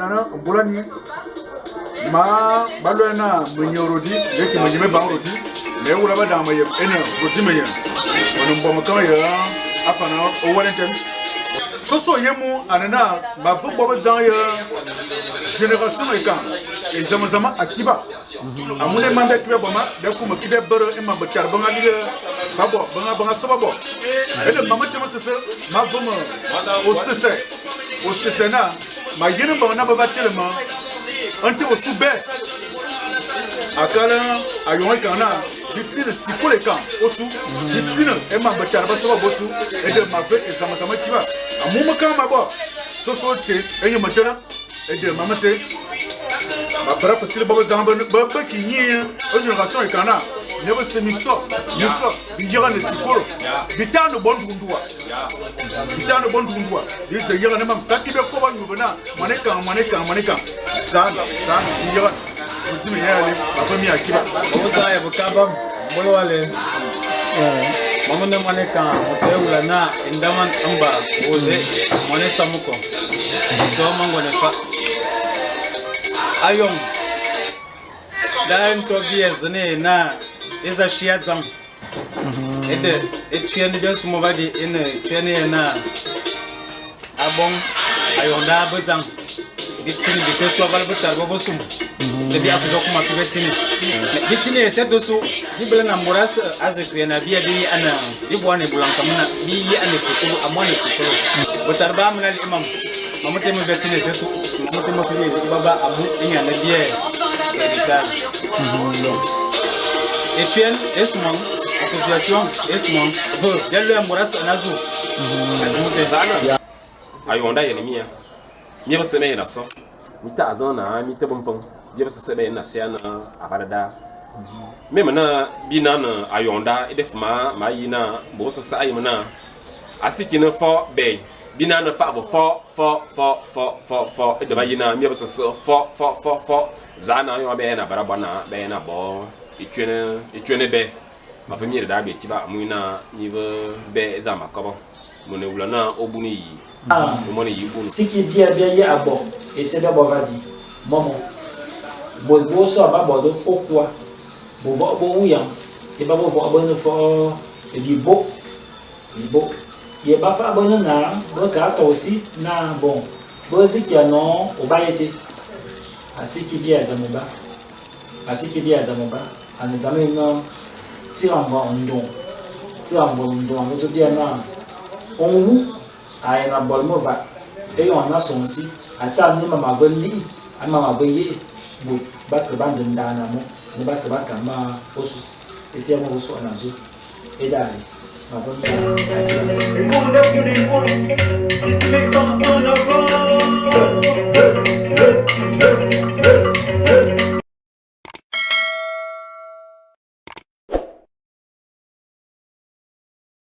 na mbulani ma ba lwe na menye rodi nge ki menye mebang rodi me wula ba dang meyem ene rodi meyem ono mbom kan ya afana o Wellington soso yemu anana ma ve bo dzang ya génération ekan e zama zama akiba amune mande kibe boma de kuma kibe bere e ma betar banga lige babo banga banga soba bo e de mama tema sese ma voma o sese o sese na ma yene banga na baba telema ante o sube akala ayon kana ditine sikole kan osu ditine e ma betar ba soba bosu e de ma ve e zama zama kiba amuma kan ma bo soso te e nyama tena e de mama te ma para facile baba zamba ba ki nyi o génération e kana ne ba se miso miso bi yera ne sikolo bi tano bon dundua bi tano bon dundua bi se yera ne mam saki be ko ba nyubana maneka maneka maneka san san bi yera mutimi yale ba mi akiba oza ya bukaba mbolo wale mamone maneka motewula na endaman amba oje mone samuko to mango ne fa ayong dan to biez ne na eza shia dzam ede etienne bien sumo badi ene etienne na abon ayonda bozang bitini bisesu aval botar bobosum de bi afuzo kuma kibetini bitini ese dosu bibele na muras aze na biya bi ana bi bwane bulanka muna bi yi ana sikulu amwane sikulu botar ba muna imam mamute mu betini sesu mamute mu fi baba abu inya na biya héritage. Etienne Esman, association Esman, veut bien muras nazu. Ayonda yene mia. Mia ba sebe na so. Mi ta azon na mi te bonpon. Bia ba sebe na sia na abarada. Meme na bi na na ayonda e def ma ma yi na bo sa sa ayi na. Asiki na fo be. Bi na na fa bo fo fo fo fo fo fo e de ba yi na mia ba sa fo fo fo fo. Za na yo be na baraba na be na bo. Etienne be. Ma famille da be ti ba mu na ni be za ma ko mo ne wula na obuni yi. Mo ne yi bunu. Siki bia bia ye abo e se be bo va di. Momo. Bo bo so ba bo do okwa. Bo vo bo wu yang. E ba bo vo bo ne fo e bi bo. Bi bo. Ye ba fa bo ne na bo ka to aussi na bon. Bo zi ki no o ba yete. Asiki bia za mo ba. Asiki bia za mo ba. Ani za me no tira ngo ndon. Tira ngo ndon ngo to bia na on wu a na bol mo va. E yon na son si ata ni mama ba li a mama ba ye bo ba ke ba ndenda na mo ne ba ke ba ka ma osu e fia mo osu na zo e dali ma bo mi a ki Et pour